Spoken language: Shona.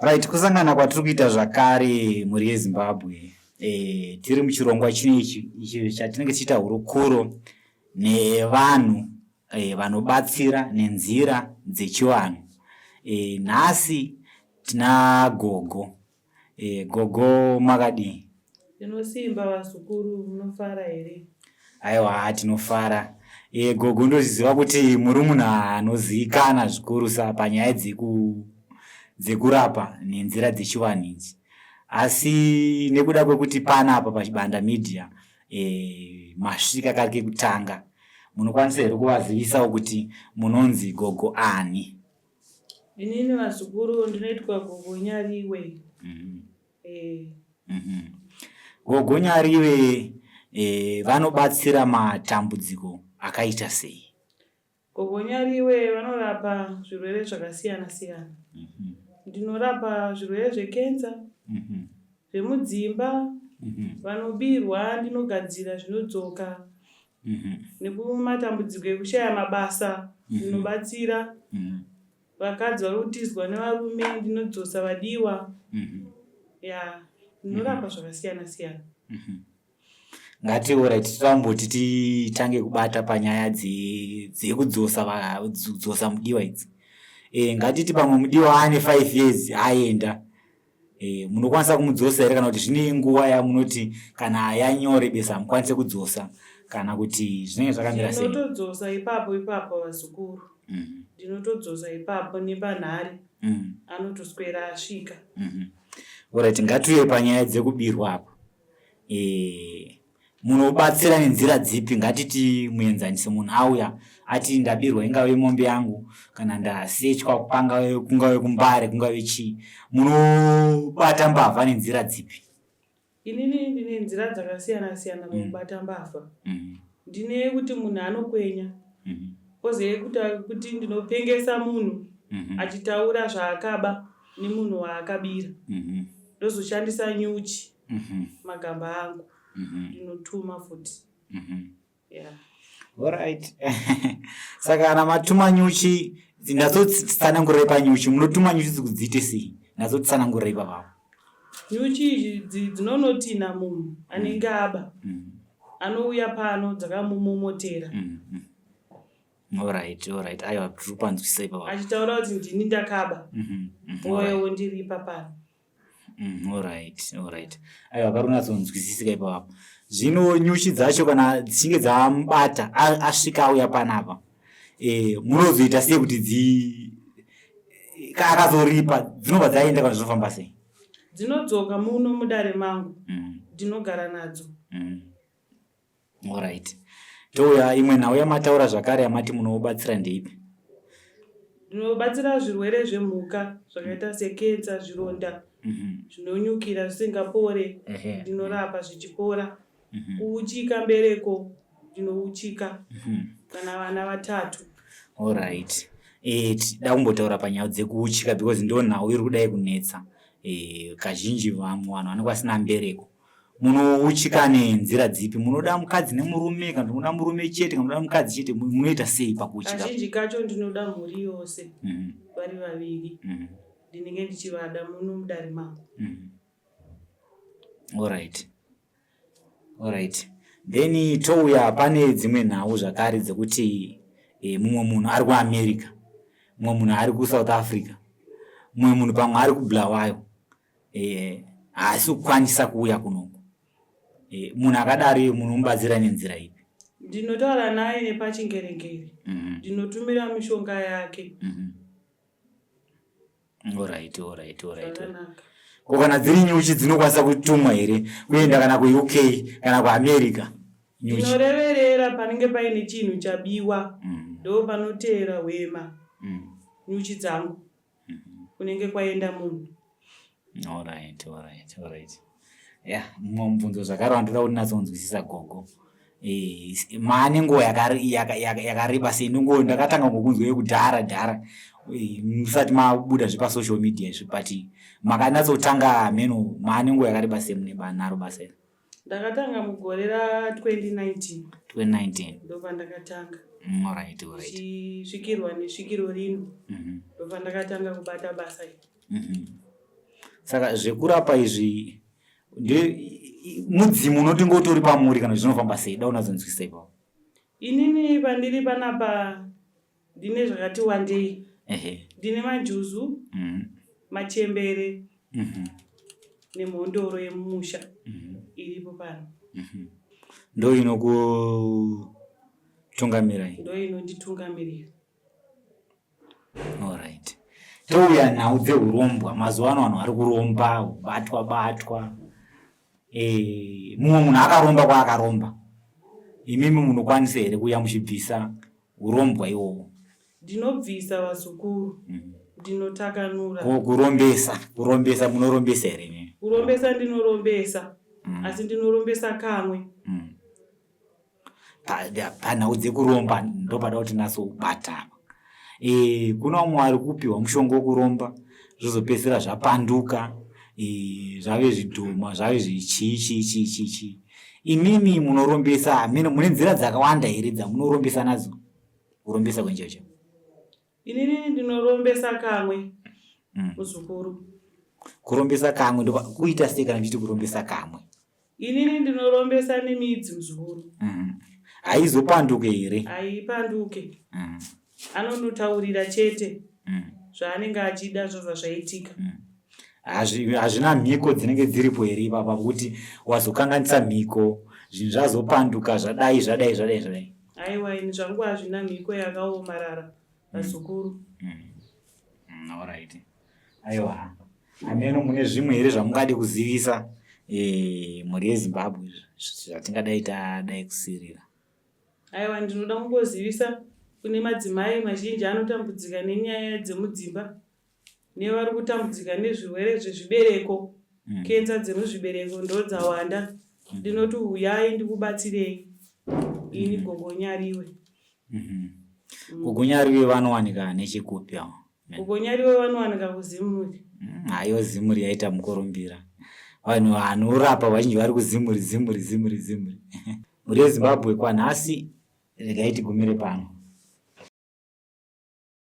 Right, kusangana kwatiri kuita zvakare mhuri yeZimbabwe e, tiri muchirongwa chino ichi ichi chatinenge tichiita hurukuro nevanhu e, vanobatsira nenzira dzechivanhu. E, nhasi tina gogo E, gogo makadii? Tinosimba vazukuru, munofara here? Aiwa, tinofara. E, gogo ndozviziva kuti muri munhu anoziikana zvikurusa panyaya dzeku dzekurapa nenzira dzechivanhu idzi. Asi nekuda kwekuti panapa paChibanda Media e, masvika kari kekutanga, munokwanisa here kuvazivisawo kuti munonzi gogo ani? Inini vazukuru ndinoitwa gogo Nyariwe. Mm -hmm. eh. mm -hmm. Gogo Nyariwe eh, vanobatsira matambudziko akaita sei? Gogo Nyariwe vanorapa zvirwere zvakasiyana siyana. Mm -hmm. Ndinorapa zvirwere zvekenza, mm -hmm. zvemudzimba, mm -hmm. vanobirwa ndinogadzira zvinodzoka mhm. nekumatambudziko ekushaya mabasa mhm. ndinobatsira mhm. vakadzi vari kutizwa nevarume ndinodzosa vadiwa ya ndinorapa zvakasiyana siyana. Ngati orit titamboti titange kubata panyaya dzekudzosa dzosa mudiwa idzi e, ngatiti pamwe mudiwa ane 5 years aenda e, munokwanisa kumudzosa here kana kuti zvine nguva yamunoti kana yanyorebesa hamukwanise kudzosa kana kuti zvinenge zvakamira sei? Ndinotodzosa ipapo ipapo vazukuru. Ndinotodzosa mm. Ipapo nepanhare mm. Anotoswera asvika mm -hmm. Orit ngatiuye panyaya dzekubirwa apa e, Munobatsira nenzira dzipi? Ngatiti muenzaniso munhu auya ati ndabirwa ingave mombe yangu kana ndasechwa pangave kungave kumbare kungave chii. Munobata mbavha nenzira dzipi? Inini ndine nzira dzakasiyana siyana pakubata mbavha. Ndine yekuti munhu anokwenya. Kozoita kuti ndinopengesa munhu achitaura zvaakaba nemunhu waakabira. Ndozoshandisa nyuchi. Magamba angu. Ndinotuma futi. Yeah. Alright. Saka kana matuma nyuchi ndatsotsanangurira panyuchi munotuma nyuchi dzikudziite sei? Ndatsotsanangurira ipapapo. Nyuchi idzi dzinonotina munhu anenge aba. Anouya pano dzakamumomotera. Alright, alright. Aiwa tiri kupanzwisisa ipapapo. Achitaura kuti ndini ndakaba. Ouya wondiripa pano. Alright, alright. Aiwa pari kunyatsonzwisisika ipapapo. Zvino nyuchi dzacho kana dzichinge dzamubata asvika auya panapa e, munozoita sei kuti dzi akazoripa dzinobva dzaenda kana zvinofamba sei? Dzinodzoka muno mudare mangu ndinogara nadzo. Alright. Touya imwe nhau yamataura zvakare yamati munobatsira ndeipi? Ndinobatsira zvirwere zvemhuka zvakaita sekensa, zvironda zvinonyukira zvisingapore, ndinorapa zvichipora. Kuuchika mbereko ndinouchika kana vana vatatu. Alright. Eh, tida kumbotaura panyaya dzekuuchika because ndo nhau iri kudai kunetsa. Eh, kazhinji vamwe vanhu vanenge vasina mbereko. Munouchika nenzira dzipi? Munoda mukadzi nemurume kana munoda murume chete kana munoda mukadzi chete munoita sei pakuuchika? Kazhinji kacho ndinoda mhuri yose vari vaviri ndinenge ndichivada muno mudare mangu. Alright. Alright. Then touya pane dzimwe nhau zvakare dzekuti e, mumwe munhu ari kuAmerica, mumwe munhu ari kuSouth Africa, mumwe munhu pamwe ari kuBulawayo. Eh, haasi kukwanisa kuuya kunoku. Eh, munhu akadaro iye munomubatsira nenzira ipi? Ndinotaura naye nepachingerengere. Ndinotumira mishonga yake. Alright, alright, alright. Zvakanaka. Ko kana dziri nyuchi dzinokwanisa kutumwa here kuenda kana kuUK kana kuAmerica? Nyuchi. Ndinoreverera panenge paine chinhu chabiwa ndo panoteera hwema nyuchi dzangu. Kunenge kwaenda munhu. Alright, alright, alright. Yeah, mumwe mubvunzo zvakare wandoda kuti natsonzwisisa gogo. Eh, maane nguva yakareba sei ndongo ndakatanga ngokunzwa yekudhara dhara eh, musati mabuda zvepasocial media izvi but makanatsotanga meno maane nguva yakareba sei mune naro basa iri? Ndakatanga mugore ra 2019. 2019. Ndopandakatanga. Alright, alright. Ndichisvikirwa nesvikiro rino. Ndopandakatanga kubata basa iri. Saka zvekurapa izvi mudzimu unotinge utori pamuri kana zvinofamba sei? Da unazonzwisisa ipapo. Inini pandiri panapa ndine zvakati wandei. Ndine manjuzu, machembere nemhondoro yemumusha iripo pano. Ndo inokutungamira? Ndo inonditungamirira. Alright. Touya nhau dzehurombwa. Mazuva ano vanhu vari kuromba, kubatwa batwa. Eh, mumwe munhu akaromba kwaakaromba. Imimi munokwanisa here kuuya muchibvisa hurombwa iwowo? Ndinobvisa vazukuru. Ndinotakanura. Ko kurombesa, kurombesa munorombesa here imimi? Kurombesa ndinorombesa. Asi ndinorombesa kamwe. Panhau dzekuromba ndopada kuti nasobata apa. E, kuna vamwe vari kupiwa mushonga wekuromba zvozopedzisira zvapanduka, e, zvave zvidhoma, zvave zvichii chii chii chii chii. Imimi munorombesa hameno mune nzira dzakawanda here dzamunorombesa nadzo kurombesa kwenyu chaicho? Inini ndinorombesa kamwe, muzukuru. Kurombesa kamwe kuita sei kana ndichiti kurombesa kamwe? Inini ndinorombesa nemidzi, muzukuru. Haizopanduke here? Haipanduke. Anonotaurira chete zvaanenge achida, zvobva zvaitika. Hazvina mhiko dzinenge dziripo here ipapa kuti wazokanganisa mhiko, zvinhu zvazopanduka, zvadai zvadai zvadai zvadai? Aiwa, ini zvangu hazvina mhiko yakaomarara, vazukuru. Alright. Aiwa, hameno mune zvimwe here zvamungade kuzivisa mhuri yeZimbabwe zvatingadai tadai kusirira? Aiwa, ndinoda kungozivisa kune madzimai mazhinji anotambudzika nenyaya dzemudzimba, nevari kutambudzika nezvirwere zvezvibereko, kenza dzemuzvibereko ndo dzawanda. Ndinoti uyai ndikubatsirei ini, Gogo Nyariwe. Gogo Nyariwe vanowanika nechekupi avo? Gogo Nyariwe vanowanika kuZimuri. Haiwa, Zimuri yaita mukurumbira. Vanhu vanorapa vazhinji vari kuZimuri, Zimuri, Zimuri, Zimuri. Mhuri yeZimbabwe, kwanhasi regai tigumire pano.